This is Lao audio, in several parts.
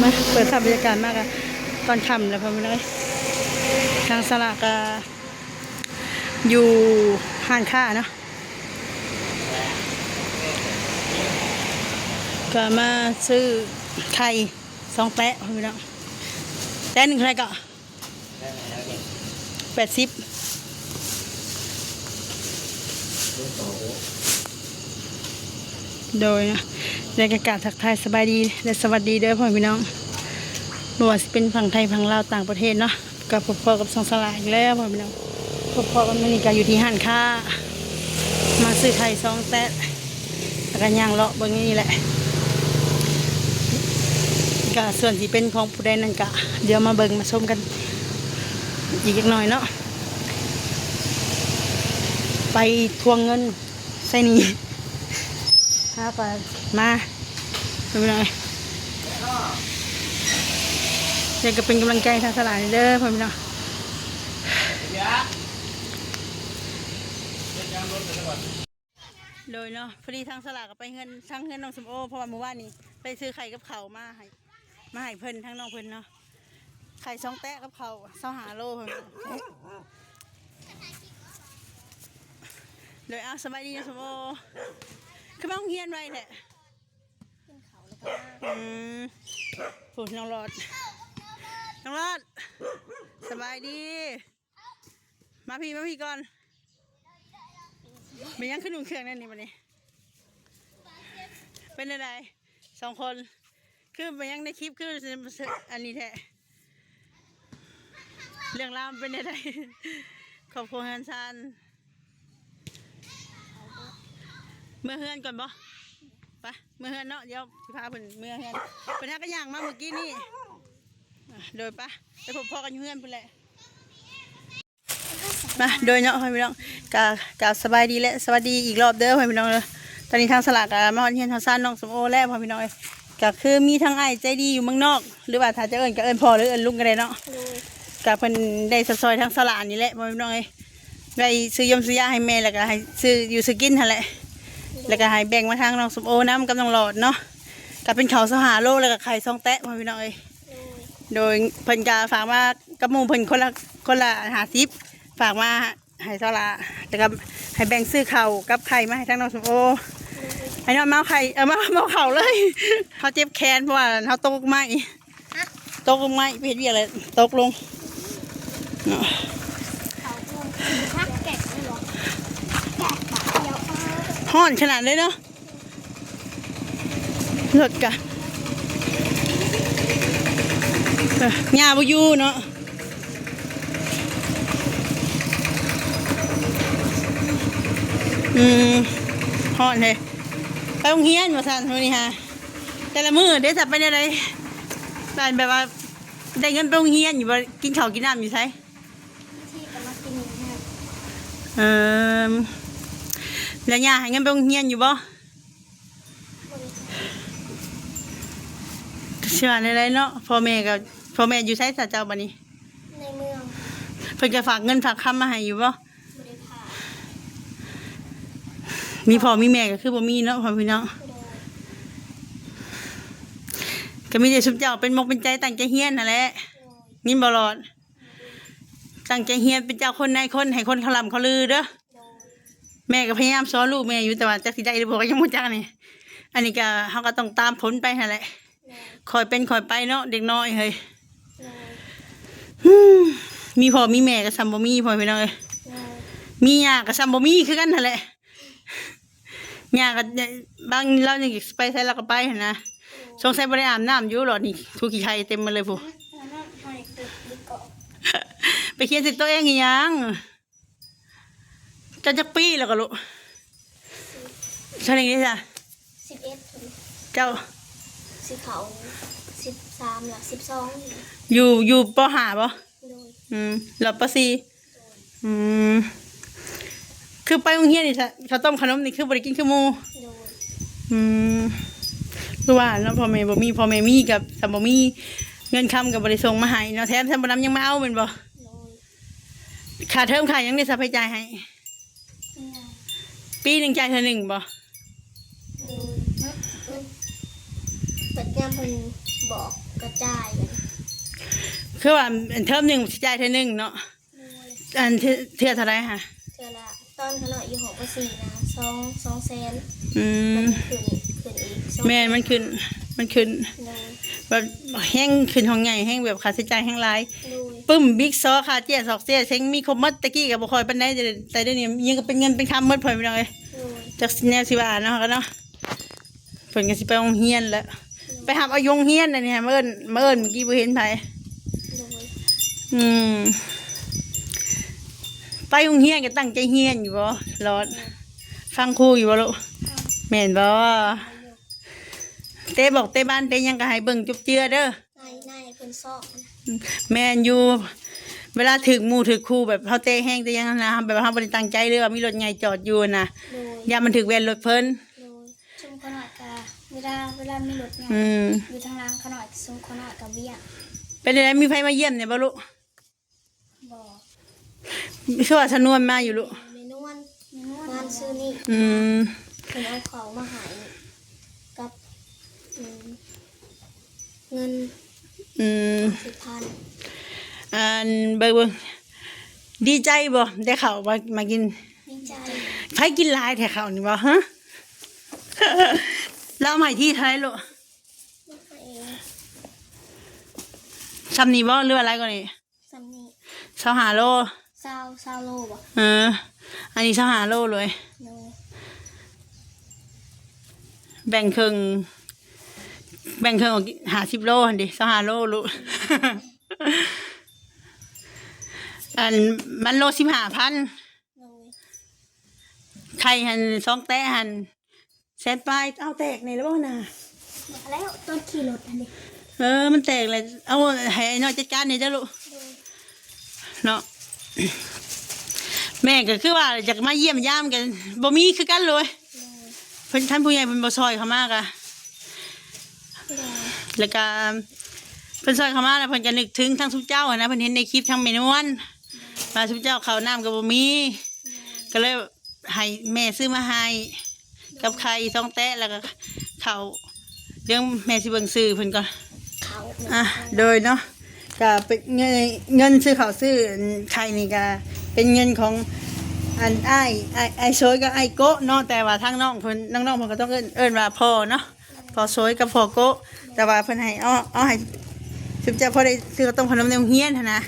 ມາເປີດພາບບັນຍາກາດມາກະຕອນຄ່ຳແລ້ວ ພໍ່ແມ່ພີ່ນ້ອງເອີຍ. ທາງສາລາກະຢູ່ຮ້ານຄ້າເນາະ ກະມາຊື້ໄຂ່ສອງແຕະ ພໍ່ແມ່ພີ່ນ້ອງ. ແຕະໜຶ່ງເທົ່າໃດເກາະ? ແປດສິບ. ໂດຍເນາະ ແລະກະກາບທັກທາຍສະບາຍດີ ແລະສະຫວັດດີເດີພໍ່ແມ່ພີ່ນ້ອງ ບໍ່ວ່າຊິເປັນຝັ່ງໄທ ຝັ່ງລາວ ຕ່າງປະເທດເນາະ. ກະພົບພໍ້ກັບຊ່ອງສາລາອີກແລ້ວພໍ່ແມ່ພີ່ນ້ອງ. ພົບພໍ້ກັນມື້ນີ້ກະຢູ່ທີ່ຮ້ານຄ້າ ມາຊື້ໄຂ່ສອງແຕະ ແລ້ວກະຍ່າງເລາະເບິ່ງນີ້ແຫຼະ. ກະສ່ວນຊິເປັນຂອງຜູ້ໃດນັ້ນກະ ດຽວມາເບິ່ງມາຊົມກັນອີກຈັກໜ້ອຍເນາະ. ໄປທວງເງິນໃຊ້ໜີ້ ເຮົາກະມາ ເປັນໄງ ແລ້ວກະເປັນກຳລັງໃຈທາງສາລາເດີພໍ່ແມ່ພີ່ນ້ອງ. ໂດຍເນາະ ພໍດີທາງສາລາກະໄປເຮືອນ ທາງເຮືອນນ້ອງສົມໂອ ເພາະວ່າມື້ວານນີ້ໄປຊື້ໄຂ່ກັບເຂົ້າມາໃຫ້ ມາໃຫ້ເພິ່ນ ທາງນ້ອງເພິ່ນເນາະ. ໄຂ່ສອງແຕະກັບເຂົ້າຊາວຫ້າໂລ. ໂດຍ ເອົາ ສະບາຍດີເນາະສົມໂອ ຄືມາໂຮງຮຽນໄວແທ້? ກິນເຂົ້າແລ້ວກໍມາ. ອືມ ໂອ້ ນ້ອງຫຼອດ ນ້ອງຫຼອດ ສະບາຍດີ. ມາພີ້ ມາພີ້ກ່ອນ. ເປັນຫຍັງຄືນຸ່ງເຄື່ອງແນວນີ້ບັດນີ້? ເປັນແນວໃດສອງຄົນ? ຄືເປັນຫຍັງໃນຄລິບຄືອັນນີ້ແທ້? ເລື່ອງລາວມັນເປັນແນວໃດ? ຄອບຄົວເຮືອນຊານ ເມືອເຮືອນກ່ອນບໍ່? ໄປ ເມືອເຮືອນເນາະ ດຽວຊິພາເພິ່ນເມືອເຮືອນ. ເພິ່ນຫາກະຍ່າງມາມື້ກີ້ນີ້. ໂດຍ ໄປ ໄປພົບພໍ້ກັນຢູ່ເຮືອນພຸ້ນແຫຼະ. ມາ ໂດຍເນາະ ພໍ່ແມ່ພີ່ນ້ອງ ກະ ກະສະບາຍດີ ແລະ ສະຫວັດດີອີກລອບເດີ ພໍ່ແມ່ພີ່ນ້ອງເດີ. ຕອນນີ້ທາງສາລາກະມາຮອດເຮືອນຮອດຊານນ້ອງສົມໂອແລ້ວ ພໍ່ແມ່ພີ່ນ້ອງເອີຍ. ກະຄືມີທາງອ້າຍໃຈດີຢູ່ເມືອງນອກ ຫຼືວ່າຖ້າຈະເອີ້ນກະເອີ້ນພໍ່ ຫຼືເອີ້ນລຸງກະໄດ້ເນາະ. ໂດຍ ກະເພິ່ນໄດ້ຊອດຊ່ອຍທາງສາລານີ້ແຫຼະ ພໍ່ແມ່ພີ່ນ້ອງເອີຍ. ໄວ້ຊື້ຢົມຊື້ຢາໃຫ້ແມ່ ແລ້ວກະໃຫ້ຊື້ຢູ່ຊື້ກິນຫັ້ນແຫຼະ. ໂດຍ ແລ້ວກະໃຫ້ແບ່ງມາທາງນ້ອງສົມໂອນຳກັບນ້ອງຫຼອດເນາະ. ກະເປັນເຂົ້າຊາວຫ້າໂລ ແລ້ວກະໄຂ່ສອງແຕະ ພໍ່ແມ່ພີ່ນ້ອງເອີຍ. ໂດຍ ໂດຍ ເພິ່ນກະຝາກມາກັບໝູ່ເພິ່ນຄົນລະ ຄົນລະຫ້າສິບ ຝາກມາໃຫ້ສາລາ ແລ້ວກະໃຫ້ແບ່ງຊື້ເຂົ້າກັບໄຂ່ມາໃຫ້ທາງນ້ອງສົມໂອ. ໃຫ້ນ້ອງເມົາໄຂ່ ເອີ ເມົາ ເມົາເຂົ້າເລີຍ. ເຮົາເຈັບແຂນ ເພາະວ່າເຮົາຕົກໄມ້ ຕົກໄມ້ ໄປເຮັດວຽກແລ້ວຕົກລົງເນາະ. ຮ້ອນຂະໜາດເລີຍເນາະ. ລົດກະ ເອີ ຍ່າບໍ່ຢູ່ເນາະ. ອືມ ຮ້ອນເດ. ໄປໂຮງຮຽນວ່າຊັ້ນມື້ນີ້ຫາ. ແຕ່ລະມື້ເດ ຈະໄປແນວໃດ? ແບບວ່າໄດ້ເງິນໄປໂຮງຮຽນຢູ່ບໍ່? ກິນເຂົ້າກິນນ້ຳຢູ່ໃສ? ເອີ ແລ້ວຍ່າໃຫ້ເງິນໄປໂຮງຮຽນຢູ່ບໍ່? ຊິວ່າແນວໃດເນາະ ພໍ່ແມ່ກໍ ພໍ່ແມ່ຢູ່ໃສຊະເຈົ້າບັດນີ້? ໃນເມືອງ. ເພິ່ນກໍຝາກເງິນຝາກຄຳມາໃຫ້ຢູ່ບໍ່? ບໍ່ໄດ້ຝາກ. ມີພໍ່ມີແມ່ກໍຄືບໍ່ມີເນາະ ພໍ່ພີ່ນ້ອງ. ໂດຍ. ກໍມີແຕ່ຊຸມເຈົ້າເປັນມົກເປັນໃຈຕັ້ງໃຈຮຽນຫັ້ນແຫຼະ. ໂດຍ. ຍິນບໍ່ຫຼອດ? ຕັ້ງໃຈຮຽນເປັນເຈົ້າຄົນນາຍຄົນ ໃຫ້ຄົນເຂົາລ່ຳເຂົາລືເດີ. ໂດຍ. ແມ່ກໍພະຍາຍາມສອນລູກແມ່ຢູ່ ແຕ່ວ່າຈັກຊິໄດ້ຫຼືບໍ່ກໍຍັງບໍ່ຈັກນີ້. ອັນນີ້ກໍ ເຮົາກໍຕ້ອງຕາມຜົນໄປຫັ້ນແຫຼະ. ໂດຍ. ຄ່ອຍເປັນຄ່ອຍໄປເນາະ ເດັກນ້ອຍເຮີ້ຍ. ໂດຍ. ຮຶ ມີພໍ່ມີແມ່ກໍສ່ຳບໍ່ມີ ພໍ່ພີ່ນ້ອງເອີຍ. ໂດຍ. ມີຍ່າກໍສ່ຳບໍ່ມີຄືກັນຫັ້ນແຫຼະ. ຍ່າກໍ ບາງ ລາວຍັງຊິໄປໃສລາວກໍໄປຫັ້ນນະ. ໂດຍ. ສົງໄສບໍ່ໄດ້ອາບນ້ຳຢູ່ຫຼອດນີ້ ທຸກຂີ້ໄຂ່ເຕັມໝົດເລີຍພຸ້ນ. ໄປຂຽນໃສ່ໂຕະເອງອີຫຍັງ? ເຈົ້າຈັກປີແລ້ວກໍລູກ? ເທົ່າໃດນີ້ຊະ? ສິບເອັດ. ເຈົ້າ? ຊິເຂົ້າສິບສາມແລ້ວ ສິບສອງ. ຢູ່ ຢູ່ ປໍຫ້າບໍ່? ໂດຍ. ອືມ ລອດ ປໍສີ່. ອືມ ຄືໄປໂຮງຮຽນນີ້ ເຂົ້າຕົ້ມເຂົ້າໜົມນີ້ຄືບໍ່ໄດ້ກິນຄືໝູ່? ໂດຍ. ອືມ ຄືວ່າເນາະ ພໍ່ແມ່ບໍ່ມີ ພໍ່ແມ່ມີກໍສ່ຳບໍ່ມີ ເງິນຄຳກໍບໍ່ໄດ້ສົ່ງມາໃຫ້ເນາະ ແຖມສ່ຳບໍ່ນຳຍັງມາເອົາແມ່ນບໍ່? ໂດຍ. ຄ່າເທີມຄ່າຫຍັງໄດ້ຊະ ໃຜຈ່າຍໃຫ້? ແມ່. ປີໜຶ່ງຈ່າຍເທື່ອໜຶ່ງບໍ່? ໂດຍ. ບັດຍາມເພິ່ນບອກ ກະຈ່າຍ ຄືວ່າອັນເທີມໜຶ່ງຊິຈ່າຍເທື່ອໜຶ່ງເນາະ. ໂດຍ ອັນເທື່ອ ເທື່ອເທົ່າໃດຫະ? ເທື່ອລະ ຕອນຂ້ານ້ອຍຢູ່ຫ້ອງ ປ.ສີ່ ນະ ສອງ ສອງແສນ. ອືມ ມັນຂຶ້ນ ຂຶ້ນອີກສອງ ແມ່ນ ມັນຂຶ້ນ ມັນຂຶ້ນ. ໂດຍ ແບບແຮງຂຶ້ນຫ້ອງໃຫຍ່ ແຮງແບບຄ່າໃຊ້ຈ່າຍແຮງຫຼາຍ. ໂດຍ ປຶ້ມ ບິກ ຊໍ ຄ່າເຈ້ຍ ຊອກເຈ້ຍ ເສັງມີຄົບໝົດ. ແຕ່ກີ້ກໍບໍ່ຄ່ອຍປານໃດ ແຕ່ ແຕ່ດຽວນີ້ຍັງກໍເປັນເງິນເປັນຄຳໝົດ ພໍ່ແມ່ພີ່ນ້ອງເອີຍ. ໂດຍ ຈັກແນວຊິວ່າເນາະ ເຮົາກໍເນາະ. ເພິ່ນກໍຊິໄປໂຮງຮຽນແຫຼະ. ໂດຍ ໄປຮັບເອົາຢູ່ໂຮງຮຽນອັນນີ້ ມາເອີ້ນ ມາເອີ້ນ ເມື່ອກີ້ບໍ່ເຫັນໃຜ. ໂດຍ ອືມ ໄປໂຮງຮຽນກໍຕັ້ງໃຈຮຽນຢູ່ບໍ່ຫຼອດ? ໂດຍ ຟັງຄູຢູ່ບໍ່ລູກ? ຟັງ ແມ່ນບໍ່? ແມ່ນຢູ່ ເຕະບອກເຕະບານເຕະຫຍັງກໍໃຫ້ເບິ່ງຈົບເຈືອເດີ. ໃນ ໃນເພິ່ນຊອກ ແມ່ນຢູ່ ເວລາຖືກໝູ່ຖືກຄູ່ ແບບເຮົາເຕະແຮງເຕະຫຍັງຫັ້ນນະ ແບບເຮົາບໍ່ໄດ້ຕັ້ງໃຈ ຫຼືວ່າມີລົດໃຫຍ່ຈອດຢູ່ຫັ້ນນະ. ໂດຍ ຢ້ານມັນຖືກແວ່ນລົດເພິ່ນ. ໂດຍ ຊຸມຂ້ານ້ອຍກະເວລາ ເວລາມີລົດໃຫຍ່ ອືມ ຢູ່ທາງຫຼັງຂ້ານ້ອຍ ຊຸມຂ້ານ້ອຍກະວຽນ. ເປັນຈັ່ງໃດ ມີໃຜມາຢ້ຽມແດ່ບໍ່ລູກ? ບໍ່ ຄືວ່າສະນວນມາຢູ່ລູກ? ແມ່ນວນ ແມ່ນວນ ວານຊືນນີ້. ອືມ ເພິ່ນເອົາເຂົ້າມາໃຫ້ກັບ ອືມ ເງິນ ອືມ ສິບພັນ. ອັນ ເບິ່ງ ເບິ່ງ ດີໃຈບໍ່ ໄດ້ເຂົ້າມາ ມາກິນ? ດີໃຈ. ໃຜກິນຫຼາຍແທ້ເຂົ້ານີ້ບໍ່ ຮະ? ລາວໃຫ້ທີເທົ່າໃດລູກ? ຊ່ຳນີ້ບໍ່ ຫຼືວ່າຫຼາຍກວ່ານີ້? ຊ່ຳນີ້ ຊາວຫ້າໂລ. ຊາວ ຊາວໂລບໍ່? ເອີ ອັນນີ້ຊາວຫ້າໂລເລີຍ. ໂດຍ ແບ່ງເຄິ່ງ ແບ່ງເຄິ່ງອອກຫ້າສິບໂລຫັ້ນເດ ຊາວຫ້າໂລລູກ. ອັນ ມັນໂລສິບຫ້າພັນ. ໂດຍ ໄຂ່ຫັ້ນ ສອງແຕະຫັ້ນ ແສນປາຍ. ເອົາ ແຕກນີ້ແລ້ວບໍ່ນະ? ແລ້ວ ຕອນຂີ່ລົດຫັ້ນເດ. ເອີ ມັນແຕກແລ້ວ ເອົາໃຫ້ອ້າຍນ້ອຍຈັດການແດ່ເດີ້ລູກ. ໂດຍ ເນາະ ແມ່ກໍຄືວ່າຢາກມາຢ້ຽມຢາມກັນ ບໍ່ມີຄືກັນເລີຍ. ໂດຍ ເພິ່ນ ທ່ານຜູ້ໃຫຍ່ເພິ່ນບໍ່ຊ່ອຍເຂົ້າມາກະ. ໂດຍ ແລ້ວກະເພິ່ນຊ່ອຍເຂົ້າມາແລ້ວ ເພິ່ນກະນຶກເຖິງທັງຊຸມເຈົ້າຫັ້ນນະ ເພິ່ນເຫັນໃນຄລິບທັງແມ່ນວນ ວ່າຊຸມເຈົ້າເຂົ້ານ້ຳກໍບໍ່ມີ ກໍເລີຍ ໃຫ້ແມ່ຊື້ມາໃຫ້ ກັບໄຂ່ສອງແຕະ ແລ້ວກໍເຂົ້າ ດຽວແມ່ຊິເບິ່ງຊື່ເພິ່ນກ່ອນ. ເຂົ້າ ອ່ະ ໂດຍເນາະ ກະເປັນເງິນ ເງິນຊື້ເຂົ້າຊື້ໄຂ່ນີ້ກະເປັນເງິນຂອງອັນອ້າຍ ອ້າຍ ອ້າຍໂຊຍກັບອ້າຍໂກະເນາະ ແຕ່ວ່າທາງນ້ອງເພິ່ນ ນ້ອງໆເພິ່ນກໍຕ້ອງເອີ້ນ ເອີ້ນວ່າພໍ່ເນາະ. ພໍ່ໂຊຍກັບພໍ່ໂກະ ແຕ່ວ່າເພິ່ນໃຫ້ ເອົາ ເອົາໃຫ້ຊຸມເຈົ້າພໍໄດ້ຊື້ເຂົ້າຕົ້ມເຂົ້າໜົມໃນໂຮງຮຽນຫັ້ນນະ.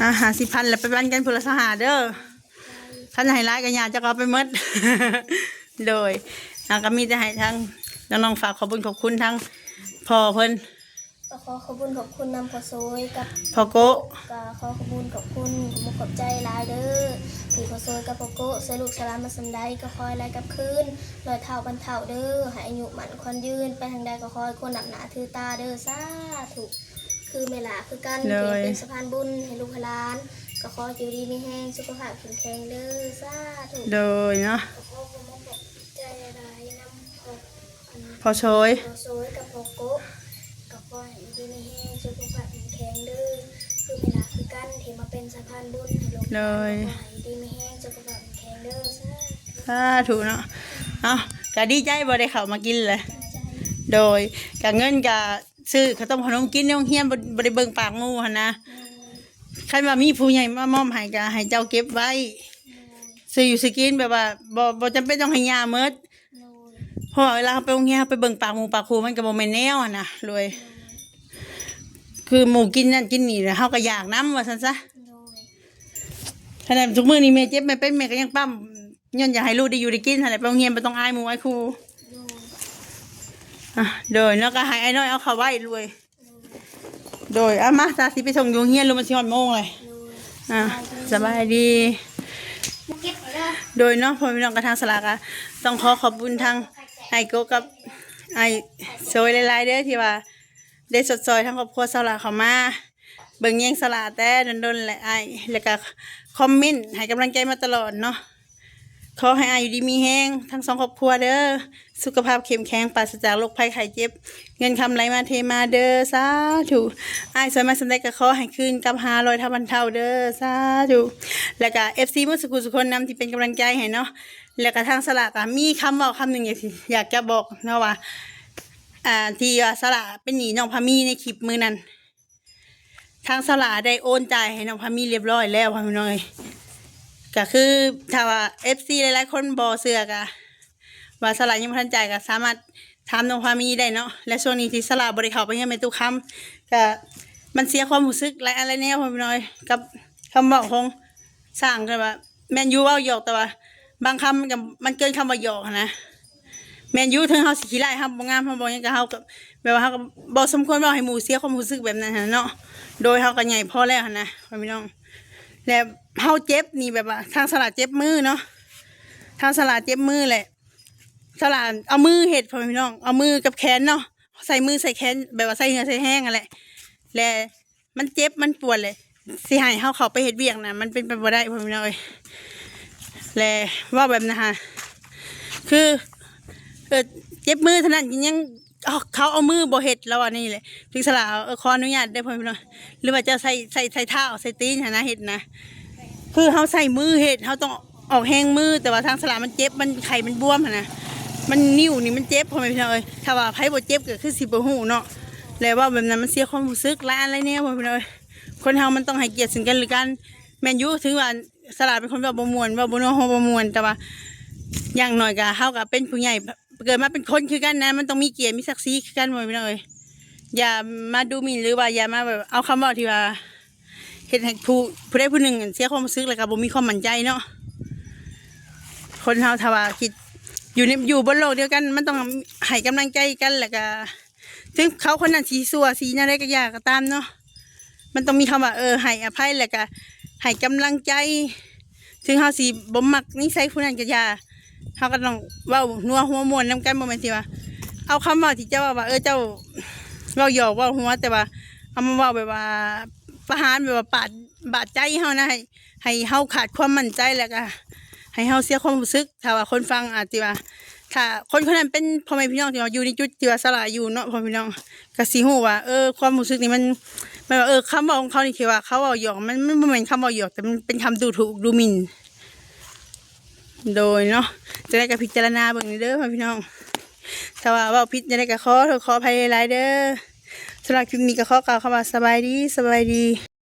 ອ່າ ຫ້າສິບພັນ ແລ້ວໄປປັນກັນຜູ້ລະຊາວຫ້າເດີ້. ຄັນໃຫ້ຫຼາຍກໍຍາດ ເຈົ້າກໍເອົາໄປໝົດ. ໂດຍ ອ່າ ກໍມີແຕ່ໃຫ້ທາງນ້ອງໆ ຝາກຂອບບຸນຂອບຄຸນທາງພໍ່ເພິ່ນ. ກໍຂໍຂອບຄຸນຂອບຄຸນນຳພໍ່ໂຊຍກັບພໍ່ໂກະ. ກໍຂໍຂອບຄຸນຂອບຄຸນ ຂອບໃຈຫຼາຍເດີ້ ທີ່ພໍ່ໂຊຍກັບພໍ່ໂກະຊ່ວຍລູກຊ່ວຍຫຼານມາສ່ຳໃດ ກໍຂໍໃຫ້ໄດ້ກັບຄືນຮ້ອຍເທົ່າພັນເທົ່າເດີ້. ໃຫ້ອາຍຸໝັ້ນຂວັນຍືນ ໄປທາງໃດກໍຂໍໃຫ້ຄົນນັບໜ້າຖືຕາເດີ້. ສາທຸ. ຄືແມ່ຫຼ້າຄືກັນ ໂດຍ ທີ່ເປັນສະພານບຸນໃຫ້ລູກໃຫ້ຫຼານ ກໍຂໍຢູ່ດີມີແຮງ ສຸຂະພາບເຂັ້ມແຂງເດີ້. ສາທຸ. ໂດຍເນາະ ກໍຂໍຂອບໃຈຫຼາຍໆນຳພໍ່ ພໍ່ໂຊຍ ພໍ່ໂຊຍກັບພໍ່ໂກະ ກໍຂໍໃຫ້ຢູ່ດີມີແຮງ ສຸຂະພາບແຂງແຂງເດີ້. ຄືແມ່ຫຼ້າຄືກັນ ທີ່ມາເປັນສະພານບຸນໃຫ້ລູກ ໂດຍ ກໍຂໍໃຫ້ຢູ່ດີມີແຮງ ສຸຂະພາບແຂງແຂງເດີ້. ສາທຸ ສາທຸເນາະ. ເອົ້າ ກໍດີໃຈບໍ່ໄດ້ເຂົ້າມາກິນແຫຼະ. ໂດຍ ກໍເງິນກໍຊື້ເຂົ້າຕົ້ມເຂົ້າໜົມກິນໃນໂຮງຮຽນ ບໍ່ ບໍ່ໄດ້ເບິ່ງປາກໝູ່ຫັ້ນນະ. ຄັນວ່າມີຜູ້ໃຫຍ່ມາມອບໃຫ້ ກໍໃຫ້ເຈົ້າເກັບໄວ້ ຊື້ຢູ່ຊື້ກິນ ແບບວ່າບໍ່ ບໍ່ຈຳເປັນຕ້ອງໃຫ້ຍ່າໝົດ. ໂດຍ ເພາະວ່າເວລາເຮົາໄປໂຮງຮຽນ ເຮົາໄປເບິ່ງປາກໝູ່ປາກຄູ່ ມັນກໍບໍ່ແມ່ນແນວຫັ້ນນະ. ໂດຍ ໂດຍ ຄືໝູ່ກິນນັ້ນກິນນີ້ ແລ້ວເຮົາກໍຢາກນຳ ວ່າຊັ້ນຊະ. ໂດຍ ຂະໜາດທຸກມື້ນີ້ແມ່ເຈັບແມ່ເປັນ ແມ່ກໍຍັງປ້ຳ ຍ້ອນຢາກໃຫ້ລູກໄດ້ຢູ່ໄດ້ກິນຫັ້ນແຫຼະ. ໄປໂຮງຮຽນບໍ່ຕ້ອງອາຍໝູ່ອາຍຄູ່. ໂດຍ ອ່ະ ໂດຍເນາະ ກໍໃຫ້ອ້າຍນ້ອຍເອົາເຂົ້າໄວ້ລວຍ. ໂດຍ ເອົາມາ ສາຊິໄປສົ່ງຢູ່ໂຮງຮຽນ ຫຼືມັນຊິຮອດໂມງແລ້ວ. ໂດຍ ອ່າ ສະບາຍດີ ສະບາຍດີ. ມາເກັບເອົາເດີ. ໂດຍເນາະ ພໍ່ແມ່ພີ່ນ້ອງ ກະທາງສາລາກະຕ້ອງຂໍຂອບຄຸນທາງອ້າຍໂກະກັບອ້າຍໂຊຍຫຼາຍໆເດີ ທີ່ວ່າໄດ້ຊົດຊ່ອຍທາງຄອບຄົວສາລາເຂົ້າມາເບິ່ງແຍງສາລາແຕ່ດົນໆແຫຼະອ້າຍ ແລ້ວກະຄອມເມັນໃຫ້ກຳລັງໃຈມາຕະຫຼອດເນາະ. ຂໍໃຫ້ອ້າຍຢູ່ດີມີແຮງທັງສອງຄອບຄົວເດີ ສຸຂະພາບເຂັ້ມແຂງ ປາສະຈາກໂລກໄພໄຂ້ເຈັບ ເງິນຄຳໄຫຼມາເທມາເດີ ສາທຸ. ອ້າຍຊ່ວຍມາສ່ຳໃດກໍຂໍໃຫ້ຄືນກັບຫ້າຮ້ອຍເທົ່າພັນເທົ່າເດີ ສາທຸ. ແລ້ວກະເອັຟຊີໝົດສູ່ຜູ້ສູ່ຄົນນຳທີ່ເປັນກຳລັງໃຈໃຫ້ເນາະ. ແລ້ວກະທາງສາລາກະມີຄຳເວົ້າຄຳໜຶ່ງ ຢາກຊິ ຢາກຈະບອກເນາະວ່າ ອ່າ ທີ່ວ່າສາລາເປັນໜີ້ນ້ອງພາມີໃນຄລິບມື້ນັ້ນ ທາງສາລາໄດ້ໂອນຈ່າຍໃຫ້ນ້ອງພາມີລຽບຮ້ອຍແລ້ວ ພໍ່ແມ່ພີ່ນ້ອງເອີຍ. ກໍຄືຖ້າວ່າເອັຟຊີຫຼາຍໆຄົນບໍ່ເຊື່ອ ກໍວ່າສາລາຍັງບໍ່ທັນຈ່າຍ ກໍສາມາດຖາມນ້ອງພາມີໄດ້ເນາະ. ແລະ ຊ່ວງນີ້ທີ່ສາລາບໍ່ໄດ້ເຂົ້າໄປເຮືອນແມ່ຕູ້ຄຳ ກໍມັນເສຍຄວາມຮູ້ສຶກຫຼາຍອັນຫຼາຍແນວ ພໍ່ແມ່ພີ່ນ້ອງເອີຍ ກັບຄຳເວົ້າຂອງ ຊ່າງ ແຕ່ວ່າແມ່ນຢູ່ເວົ້າຫຍອກ ແຕ່ວ່າບາງຄຳມັນກໍ ມັນເກີນຄຳວ່າຫຍອກຫັ້ນນະ. ແມ່ນຢູ່ ເຖິງເຮົາຊິຂີ້ຮ້າຍ ເຮົາບໍ່ງາມ ເຮົາບໍ່ຫຍັງ ກໍເຮົາກໍແບບວ່າເຮົາກໍບໍ່ສົມຄວນເວົ້າໃຫ້ໝູ່ເສຍຄວາມຮູ້ສຶກແບບນັ້ນຫັ້ນນະເນາະ. ໂດຍເຮົາກໍໃຫຍ່ພໍແລ້ວຫັ້ນນະ ພໍ່ແມ່ພີ່ນ້ອງ. ແລະ ເຮົາເຈັບນີ້ ແບບວ່າທາງສາລາເຈັບມືເນາະ ທາງສາລາເຈັບມືແຫຼະ ສາລາເອົາມືເຮັດ ພໍ່ແມ່ພີ່ນ້ອງ ເອົາມືກັບແຂນເນາະ ໃສ່ມືໃສ່ແຂນ ແບບວ່າໃສ່ເຫື່ອໃສ່ແຮງຫັ້ນແຫຼະ ແລະ ມັນເຈັບມັນປວດເລີຍ ຊິໃຫ້ເຮົາເຂົ້າໄປເຮັດວຽກນະ ມັນເປັນໄປບໍ່ໄດ້ ພໍ່ແມ່ພີ່ນ້ອງເອີຍ. ແລະ ເວົ້າແບບນັ້ນຫາ ຄື ເອີ ເຈັບມືເທົ່ານັ້ນ ຍັງ ເຂົາເອົາມືບໍ່ເຮັດ ລາວວ່ານີ້ແຫຼະ. ຈຶ່ງສາລາ ເອີ ຂໍອະນຸຍາດເດີ ພໍ່ແມ່ພີ່ນ້ອງ ຫຼືວ່າເຈົ້າໃສ່ ໃສ່ ໃສ່ເທົ້າໃສ່ຕີນຫັ້ນນະ ເຮັດນະ ຄືເຮົາໃສ່ມືເຮັດ ເຮົາຕ້ອງ ອອກແຮງມື ແຕ່ວ່າທາງສາລາມັນເຈັບ ມັນໄຂ້ ມັນບວມຫັ້ນນະ ມັນ ນິ້ວນີ້ມັນເຈັບ ພໍ່ແມ່ພີ່ນ້ອງເອີຍ. ຖ້າວ່າໃຜບໍ່ເຈັບກໍຄືຊິບໍ່ຮູ້ເນາະ ແລະ ເວົ້າແບບນັ້ນມັນເສຍຄວາມຮູ້ສຶກຫຼາຍອັນຫຼາຍແນວ ພໍ່ແມ່ພີ່ນ້ອງເອີຍ. ຄົນເຮົາມັນຕ້ອງໃຫ້ກຽດເຊິ່ງກັນແລະກັນ. ແມ່ນຢູ່ ເຖິງວ່າສາລາເປັນຄົນເວົ້າບໍ່ມ່ວນ ເວົ້າບໍ່ນົວຫົວບໍ່ມ່ວນ ແຕ່ວ່າຢ່າງໜ້ອຍກໍ ເຮົາກໍເປັນຜູ້ໃຫຍ່ ເກີດມາເປັນຄົນຄືກັນນະ ມັນຕ້ອງມີກຽດມີສັກສີຄືກັນ ພໍ່ແມ່ພີ່ນ້ອງເອີຍ. ຢ່າມາດູໝິ່ນ ຫຼືວ່າຢ່າມາແບບເອົາຄຳເວົ້າທີ່ວ່າ ເຮັດໃຫ້ຜູ້ ຜູ້ໃດຜູ້ໜຶ່ງເສຍຄວາມຮູ້ສຶກ ແລ້ວກໍບໍ່ມີຄວາມໝັ້ນໃຈເນາະ. ຄົນເຮົາຖ້າວ່າຄິດຢູ່ໃນ ຢູ່ບົນໂລກດຽວກັນ ມັນຕ້ອງໃຫ້ກຳລັງໃຈກັນ ແລ້ວກໍເຖິງເຂົາຄົນນັ້ນຊິຊົ່ວຊິແນວໃດກໍຢ່າກໍຕາມເນາະ ມັນຕ້ອງມີຄຳວ່າ ເອີ ໃຫ້ອະໄພ ແລ້ວກໍໃຫ້ກຳລັງໃຈ. ເຖິງເຮົາຊິບໍ່ມັກນິໄສຜູ້ນັ້ນກໍຢ່າ ເຮົາກໍຕ້ອງເວົ້ານົວຫົວມ່ວນນຳກັນ ບໍ່ແມ່ນຊິວ່າເອົາຄຳເວົ້າທີ່ເຈົ້າເວົ້າວ່າ ເອີ ເຈົ້າເວົ້າຫຍອກເວົ້າຫົວ ແຕ່ວ່າເອົາມາເວົ້າແບບວ່າປະຫານ ແບບວ່າປາດ ບາດໃຈເຮົານະ ໃຫ້ ໃຫ້ເຮົາຂາດຄວາມໝັ້ນໃຈ ແລ້ວກໍໃຫ້ເຮົາເສຍຄວາມຮູ້ສຶກ. ຖ້າວ່າຄົນຟັງອາດຊິວ່າ ຖ້າຄົນຄົນນັ້ນເປັນພໍ່ແມ່ພີ່ນ້ອງທີ່ວ່າຢູ່ໃນຈຸດທີ່ວ່າສາລາຢູ່ເນາະ ພໍ່ແມ່ພີ່ນ້ອງ ກໍຊິຮູ້ວ່າ ເອີ ຄວາມຮູ້ສຶກນີ້ມັນ ມັນວ່າ ເອີ ຄຳເວົ້າຂອງເຂົານີ້ທີ່ວ່າເຂົາເວົ້າຫຍອກ ມັນ ມັນບໍ່ແມ່ນຄຳເວົ້າຫຍອກ ແຕ່ມັນເປັນຄຳດູຖູກດູໝິ່ນ. ໂດຍເນາະ ຈັ່ງໃດກໍພິຈາລະນາເບິ່ງເດີ ພໍ່ແມ່ພີ່ນ້ອງ. ຖ້າວ່າເວົ້າຜິດຈັ່ງໃດກໍຂໍໂທດຂໍອະໄພຫຼາຍໆເດີ. ສຳລັບຄລິບນີ້ກໍຂໍກ່າວຄຳວ່າສະບາຍດີ ສະບາຍດີ.